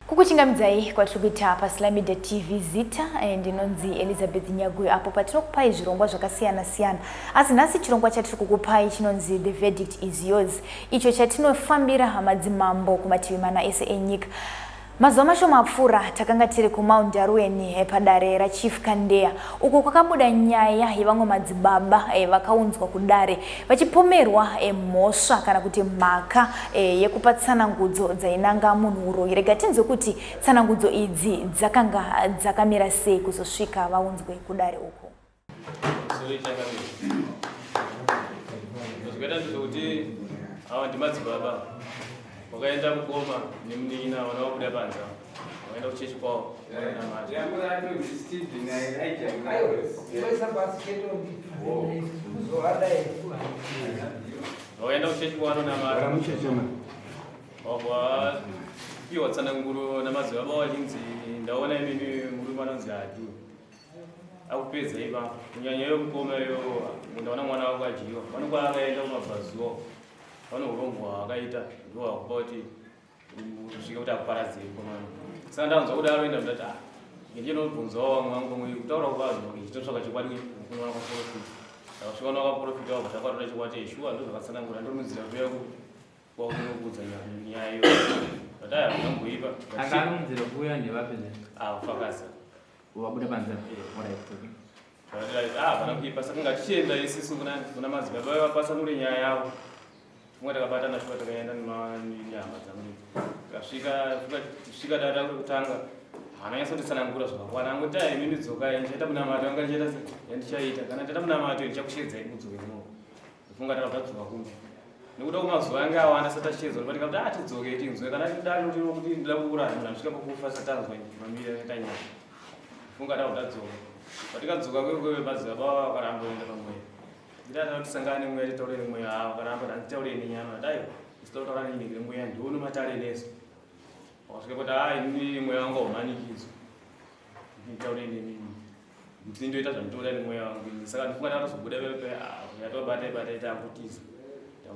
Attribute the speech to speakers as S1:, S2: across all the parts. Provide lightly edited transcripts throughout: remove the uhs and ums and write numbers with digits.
S1: Kukuchingamidzai kwatiri kuita paSly Media TV zita eh, ndinonzi Elizabeth Nyaguyo apo patinokupai zvirongwa zvakasiyana siyana. Asi nhasi chirongwa chatiri kukupai chinonzi The Verdict is Yours icho chatinofambira madzimambo kumativi mana ese enyika. Mazuva mashoma apfuura takanga tiri kuMount Darwin eh, padare raChief Kandeya uko kwakabuda nyaya yevamwe madzibaba eh, vakaunzwa kudare vachipomerwa eh, mhosva kana kuti mhaka yekupa tsanangudzo dzainanga munhu uroyi. Rega tinzwe kuti tsanangudzo idzi dzakanga dzakamira sei kuzosvika vaunzwe kudare uku.
S2: Zvakaita ndezvekuti ava ndimadzibaba wakaenda kukoma nemunin'ina vana vabuda panze vakaenda kuchechi kwavo vakaenda kuchechi kwavo vanonamata wabva piwa tsananguro namadzibaba vachinzi ndaona imimi murume anonzi adu akupedza ipapo kunyanya iyo mukoma iyo ndaona mwana wako adyiwa pano kwaakaenda kumabvazuva pane urongwa hwaakaita ndiwo hwakupa kuti usvike kuti akuparadzei mukomana saka ndanzwa kudaro enda ndati ah ndinobvunzawo vamwe vangu vamwe kutaura kuvanhu ichitotsvaka chokwadi kunoona kwaprofita ndakasvika nakaprofita wabva takwatora chokwadi shuwa ndozvakatsanangura ndomudzira kuya kwakunokuudza nyaya iyo but aya hakunamboipa
S3: akaunzira kuuya ndevapi
S2: ah ufakazi
S3: Wabuda panze. Alright. Okay.
S2: Ah, pana kuipa saka ngatichienda isisu kuna kuna madzibaba vapatsanure nyaya yavo. Funga takabatana shuwa takaenda nehama dzangu. Tikasvika funga tisvika dada kutanga. Haana nyatsotitsanangura zvakakwana. Angoti ah imimi dzokai ndichaita munamato anga ndichaita se yandichaita. Kana ndichaita munamato ndichakushedzai mudzoke muno. Funga takabva tadzoka kumba. Nekuda kwemazuva anga awanda asati achiedza kuti ndikati ah tidzoke tinzwe kana tidaro tino kuti ndida kuuraya munhu anosvika pakufa asati anzwa mamiriro akaita nyaya. Funga tava tadzoka. Patikadzoka kwekwe madzibaba vava vakaramba kuenda pamweya. Ndati kuti tisangane nemweya titaure nemweya ava vakaramba kuti handitaure nenyama. Dai usida kutaura neni nemweya ndione matare nesu. Wakasvika kuti ah ini mweya wangu haumanikidzwi. Nditaure nemi. Ndini ndoita zvandinoda nemweya wangu ini. Saka ndifunga ndakatozobuda pepe yatobata ibata ita kutiza.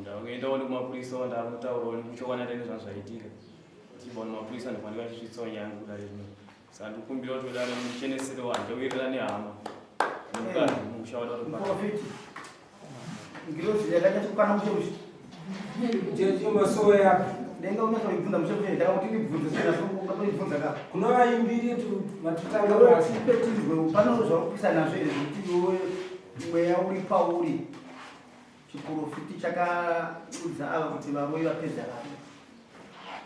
S2: Ndakuendawo nekumapurisa ndakutaurawo nekuchowana tene zvangu zvaitika. Tichibva nemapurisa ndikwa ndikachisvitsawo nyaya yangu kudare rino. Saka ndikukumbira kuti dare mucheneserewo handichawirirana nehama. Nemukadzi musha wadaropara.
S4: Muprofiti. Ngirozi yakanyatso mushe mushe.
S5: Jesu masoya.
S4: Denga unyatsoibvunza mushe mushe ndaka kuti ndibvunze sena ungatoibvunza ka.
S5: Kuna vaimbiri tu vatotanga
S4: basi. Tipe pano zvaupisa nazvo here zvekuti iwe mweya uri pauri. Chiprofiti chakaudza ava kuti varoyi vapedza vanhu.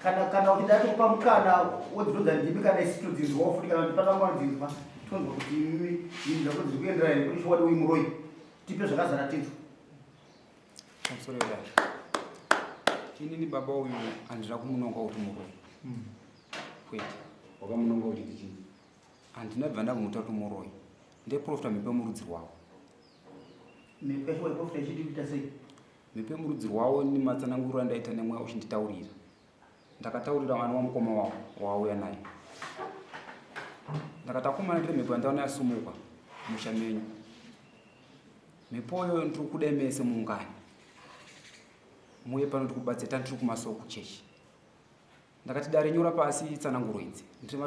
S4: Kana kana uchida tokupa mukana wodzidonza ndimi kana isi todzinzwawo futi kana kuti pana vamwe vanodzinzwa tonzwa kuti imi ndimi dzako dziri kuenderana nekuti chokwadi uyu muroyi. Tipe zvakazara tinzwe.
S5: Pamusoro wedare. Inini baba uyu handina kumunonga kuti muroyi. Kwete.
S6: Wakamunonga kuti chii?
S5: Handina bva ndakumuta kuti muroyi. Ndeprofita mhepo yemurudzi rwavo.
S4: Mhepo yacho waiprofita ichiti kuita sei?
S5: Mhepo yemurudzi rwavo nematsananguriro andaita nemweya uchinditaurira. Ndakataurira mwana wamukoma wavo wauya naye. Ndakati akomana ndiri mhepo yandaona yasumuka musha menyu. Mhepo iyoyo ndiri kuda mese muungane. Muuye pano ndikubatsire tandiri kumasowe kuchechi. Ndakati dare nyora pasi tsananguro idzi. Ndiri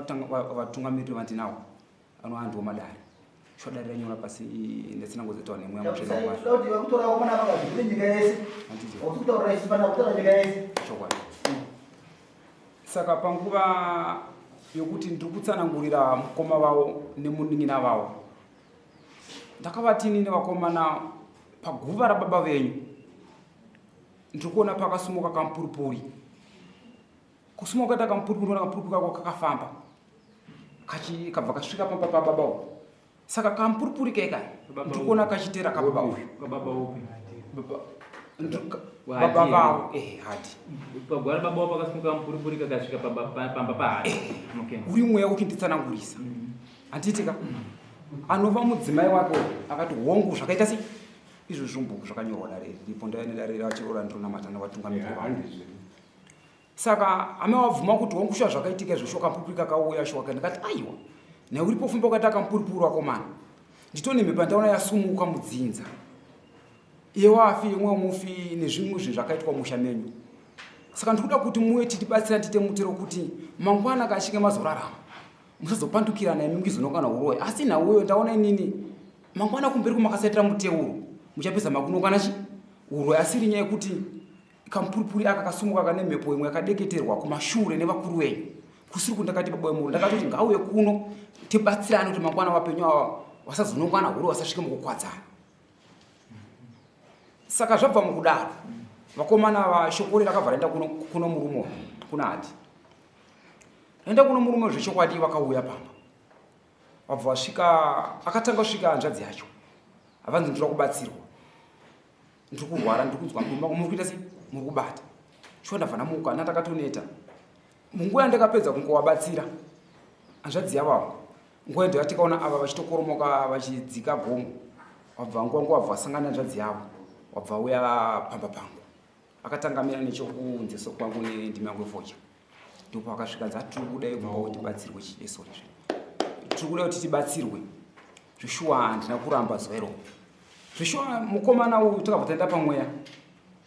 S5: vatungamiriri vandinawo anova ndiwo madare. Shuwa dare ranyora pasi netsananguro dzataura nemweya mutsvene waMwari.
S4: Toda kuti vakutora vakomana vakazvire nyika yese.
S5: Handiti.
S4: Wakuti kutaurira isu pana kutaura nyika yese.
S5: Chokwadi. Saka panguva yokuti ndiri kutsanangurira mukoma vavo nemunin'ina vavo ndakavati inini vakomana paguva rababa venyu ndiri kuona pakasumuka kamupurupuri kusumuka kaita kamupurupuri ndikuona kamupurupuri kako kakafamba kabva kasvika pamba pababa uyu saka kamupurupuri keka ndiri kuona kachitera kababa uyu baba vavo eh hadi
S3: pagwara baba wavo pakasimuka mupurupuri kakasvika pamba pahadi
S5: okay. Uri mweya wekunditsanangurisa handiti ka mm. Anova mudzimai wake akati hongu zvakaita sei izvo zvombuku zvakanyorwa dare riripo ndaive nedare racho randinonamata nevatungamiriri vangu. Saka amai wabvuma kuti hongu shuwa zvakaitika izvo shuwa kamupuripuri kakauya shuwa ka ndikati aiwa neuripo fumba ukaita kamupuripuri wakomana nditone mhepo yandaona yasumuka mudzinza iye wafi imwe mufi nezvimwe zvinhu zvakaitwa musha menyu saka ndikuda kuti muuye titibatsira tiite mutero kuti mangwana kachinge mazorarama musazopandukirana imi mukizonongana uroyi asi nhau iyo ndaona inini mangwana kumberi kumakasaitira muteuro muchapedza makunongana chi uroyi asi iri nyaya yekuti Kamupurupuri aka kasumuka kane mhepo imwe yakadeketerwa kumashure nevakuru venyu kusiri kundakati baba wemuru ndakatoti ngauye kuno tibatsirane kuti mangwana vapenyu ava vasazonongana huro vasasvike mukukwadzana saka zvabva mukudaro vakomana ava shoko rakabva raenda kuno murume kuna hati raenda kuno murume zvechokwadi vakauya pamba vabva vasvika akatanga kusvika hanzvadzi yacho havanzi ndinoda kubatsirwa ndiri kurwara ndiri kunzwa mudumbu mangu muri kuita sei muri kubata shuwa ndabva ndamuka ndandakatoneta munguva yandakapedza kungovabatsira hanzvadzi yavo avo nguva yendo yatikaona ava vachitokoromoka vachidzika gomo wabva nguva nguva wabva wasangana hanzvadzi yavo wabva uya pamba pangu akatanga amira nechokunze sokwangu nendima yangu yefodya ndipo akasvika nzi atiri kuda kumba kuti tibatsirwe chiesori zve tiri kuda kuti tibatsirwe zveshuwa handina kuramba zuva iroro zveshuwa mukomana uyu takabva taenda pamweya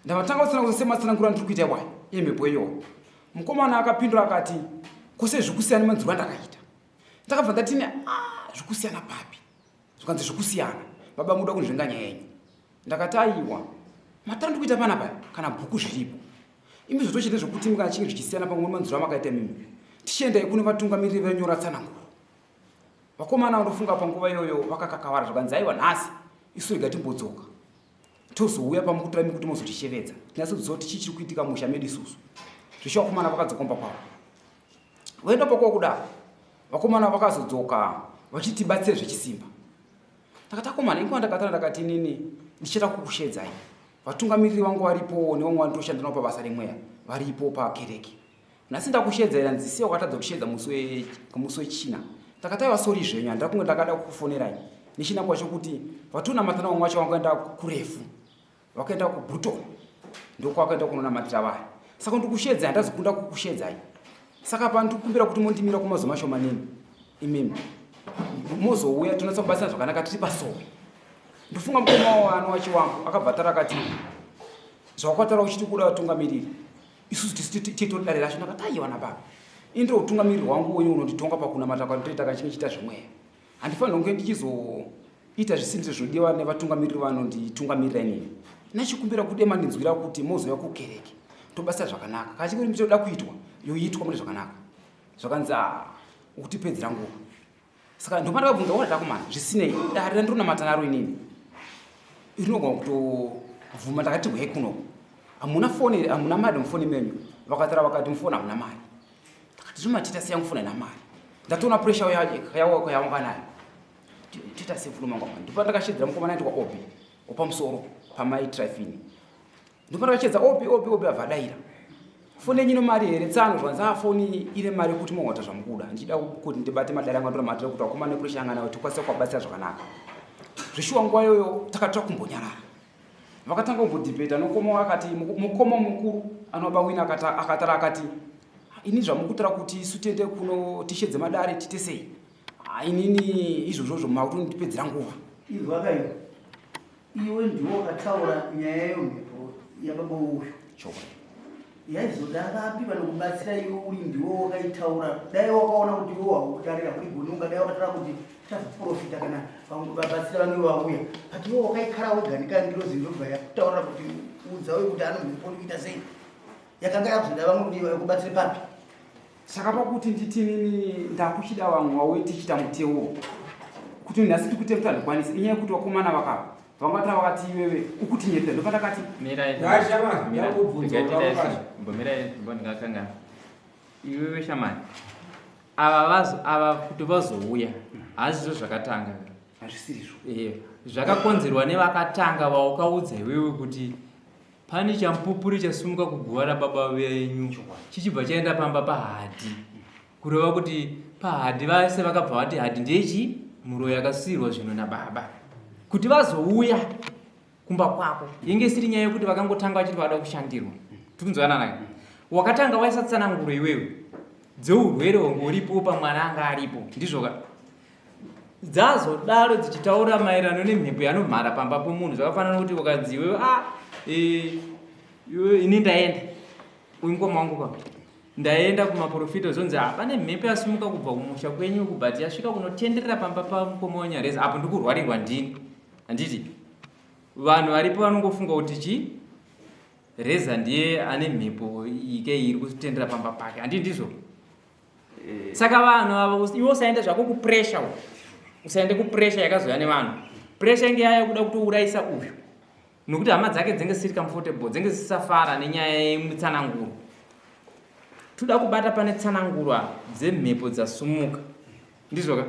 S5: ndavatanga kutsanangura sematsanangura andiri kuita iwayo iye mhepo iyoyo mukomana akapindura akati kose zvikusiyana manzwiro andakaita ndakabva ndatini ah, zvikusiyana papi zvikanzi zvikusiyana baba muda kunzvenga nyaya yenyu ndakati aiwa matara ndikuita panapa kana bhuku zviripo imi zvotochete zvekuti imi kana chinge zvichisiyana pamwe manzwiro amakaita imimi tichiendai kune vatungamiriri venyora tsananguro vakomana vandofunga panguva iyoyo vakakakavara zvakanzi aiwa nhasi isu rega timbodzoka tozouya pamukutora imi kuti mozotishevedza tinyatso kuziva kuti chii chiri kuitika musha medu isusu zveshe vakomana vakadzokomba kwavo voenda pakwavo kudaro vakomana vakazodzoka vachitibatsira zvechisimba ndakati akomana inguva ndakatara ndakati inini ndichada kukushedzai vatungamiriri vangu varipo nevamwe vandoshanda navo pabasa remweya varipo pakereke nhasi ndakushedza ira nzisiya wakatadza kushedza musi wechina ndakati aiwa sori zvenyu handira kunge ndakada kukufonerai nechinangwa chokuti vatonamatana vamwe vacho vangaenda kurefu vakaenda kubruton ndokwakaenda kunonamatira vaya saka ndikushedzai handazokunda kukushedzai saka pa ndikukumbira kuti mondimira kumazuva mashomanini imimi mozouya tonatsa kubatsira zvakanaka tiri pasowe ndofunga mukoma wano wachiwangu akabva tara akati zvawakataura uchiti kuda vatungamiriri isusu tisu titori dare racho ndakati aiwa nababa ini ndiro utungamiriri hwangu wenyu unonditonga pakunamata kwandinoita kana chinge chiita zvemweya handifanira kunge ndichizoita zvisiri zvinodiwa nevatungamiriri vanonditungamirira inini nachikumbira kude mandinzwira kuti mozouya kukereke tobasa zvakanaka kana chinge chinoda kuitwa yoitwa mune zvakanaka zvakanzi ah, ukutipedzera nguva saka ndopandakabvunza wona takumana zvisinei dare randinonamata naro inini rinogona kutobvuma ndakati hwei kunoku hamuna foni here hamuna mari mufoni menyu vakatara vakati mufoni hamuna mari ndakati zvino matiita sei yangu foni haina mari ndatoona pressure yawanga nayo toita sei mufoni mangu ndipo ndakashedzera mukomana aitwa obi wapamusoro pamai trifini Ndopandakachedza opi opi opi abva adaira. Foni yenyu ine mari here tsano zvanzi ah foni ine mari yekuti moota zvamukuda. Ndichida kuti ndibate madare angu andinomatira kuti vakomana nepuresha yanga nayo tikwanise kuvabatsira zvakanaka. Zveshuwa nguva iyoyo takatora kumbonyarara. Vakatanga kumbodhibheta nokoma akati mukoma mukuru anoba wina akatara akati ini zvamukutora kuti isu tiende kuno tishedze madare tiite sei? Ah, inini izvozvozvo makutondipedzera nguva.
S4: Izwa kaiwa. Iwe ndiwe wakataura nyaya yemhepo yababa uyu.
S5: Chokwadi.
S4: Yaizoda vapi vanokubatsira iwe uri ndiwe wakaitaura. Dai wakaona kuti iwe wakudarira kurigoni ungadai wakataura kuti tazoprofita kana vamwe vabatsira vange vauya. But iwe wakaikara wega nekangirozi ndobva yakutaurira kuti udza uyu kuti anomhepo kuita sei. Yakanga yakuzoda vamwe kuti vakubatsire papi.
S5: Saka pakuti nditi nini ndakuchida vamwe vauye tichiita muteuro kuti nhasi tikute kuti handikwanisi inyaya yekuti vakomana vakava vangata vakati iwewe ukutinyepera ndopandakati
S3: mirai iwewe shamani ava vazo ava kuti vazouya hazvizvo zvakatanga
S5: hazvisirizvo
S3: zvakakonzerwa nevakatanga vaukaudza iwewe kuti Pane chamupupuri chasumuka kuguva rababa venyu chichibva chaenda pamba paHadhi. Kureva kuti paHadhi vese vakabva vati Hadhi ndiye chii? Muroyi akasiirwa zvinhu nababa kuti vazouya kumba kwako yenge isiri nyaya yekuti vakangotanga vachiti vada kushandirwa. Tikunzwanana? Wakatanga waisa tsananguro iwewe dzeurwere hwange uripo pamwana anga aripo, ndizvoka? Dzazodaro dzichitaura maererano nemhepo yanomhara pamba pomunhu. Zvakafanana kuti ukanzi iwewe a e, ini ndaenda uyu mukoma wangu kwa ndaenda kumaprofita, zvonzi ah, pane mhepo yasimuka kubva kumusha kwenyu uku, but yasvika kunotenderera pamba pamukoma wenyareza apo ndikurwarirwa ndini. Handiti vanhu varipo vanongofunga kuti chi Reza ndiye ane mhepo ike iri kutendera pamba pake, handii ndizvo? Saka vanhu ava, iwe usaende zvako kupressure, usaende kupressure yakazouya nevanhu. Pressure inge yaya kuda kutourayisa uyu, nokuti hama dzake dzinge dzisiri comfortable, dzinge dzisisafara nenyaya yemutsananguro. Toda kubata pane tsananguro apa dzemhepo dzasumuka, ndizvoka?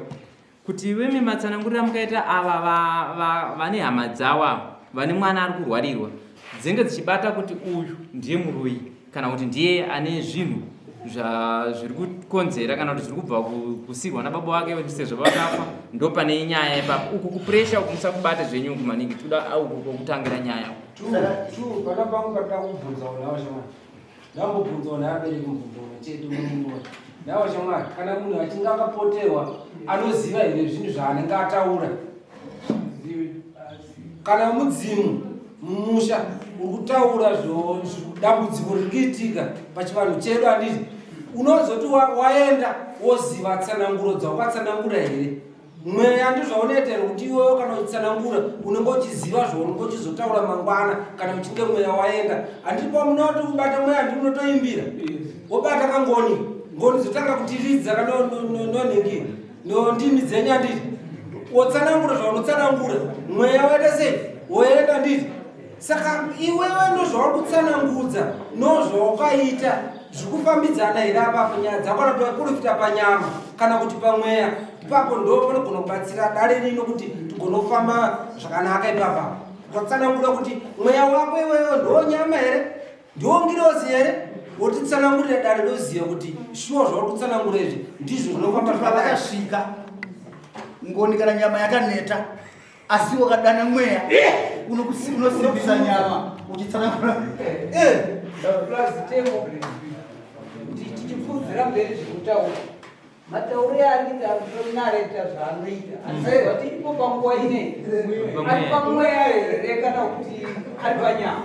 S3: Kuti ivemi matsanangurira mukaita ava vane hama dzavo ava vane mwana ari kurwarirwa, dzinge dzichibata kuti uyu ndiye muroyi kana kuti ndiye ane zvinhu zviri kukonzera kana kuti zviri kubva kusirwa nababa wake sezvo vakafa. Ndo pane nyaya ipapo. Uku kupresha uku musakubate zvenyu uku maningi. Toda uku kwokutangira nyaya.
S6: Pana pangu patida kubvunzawo nawo shamwari, ndambobvunzawo naabereki mubvunzo umwe chete unondiwa nawo shamwari: kana munhu achinge akapoterwa, anoziva here zvinhu zvaanenge ataura? Kana mudzimu mumusha uri kutaura dambudziko riri kuitika pachivanhu chedu, handiti unozoti waenda woziva tsananguro dzawakatsanangura here? Mweya ndizvaunoita here kuti iwewe kana uchitsanangura unenge uchiziva zvaunenge uchizotaura mangwana kana uchinge mweya waenda? Handiti pamunoti ubata mweya, handi munotoimbira, wobata kangoni, ngoni dzotanga kutiridza kanonhingi nondimi dzenyu, handiti wotsanangura zvaunotsanangura, mweya waita sei? Woenda, handiti? Saka iwewe ndozvauri kutsanangudza nozvawakaita zviri kufambidzana here apapo? Nyaya dzako kana kuti waprofita panyama kana kuti pamweya? Ipapo ndo panogona kubatsira dare rino kuti tigonofamba zvakanaka ipapa. Ukatsanangura kuti mweya wako iwewe ndo nyama here, ndiwo ngirozi here, wotitsanangurira, dare roziva kuti shuwa zvauri kutsanangura izvi ndizvo zvinofamba zvakanaka.
S4: Pavakasvika ngoni, kana nyama yakaneta asi wakadana mweya, unosimbisa nyama uchitsanangura.
S7: Plus temo tichipfuudzira mberi zvekutaura, matauro ari kuita kutonareta zvaanoita, asi tiripo panguva inei ari pamweya here kana kuti ari panyama?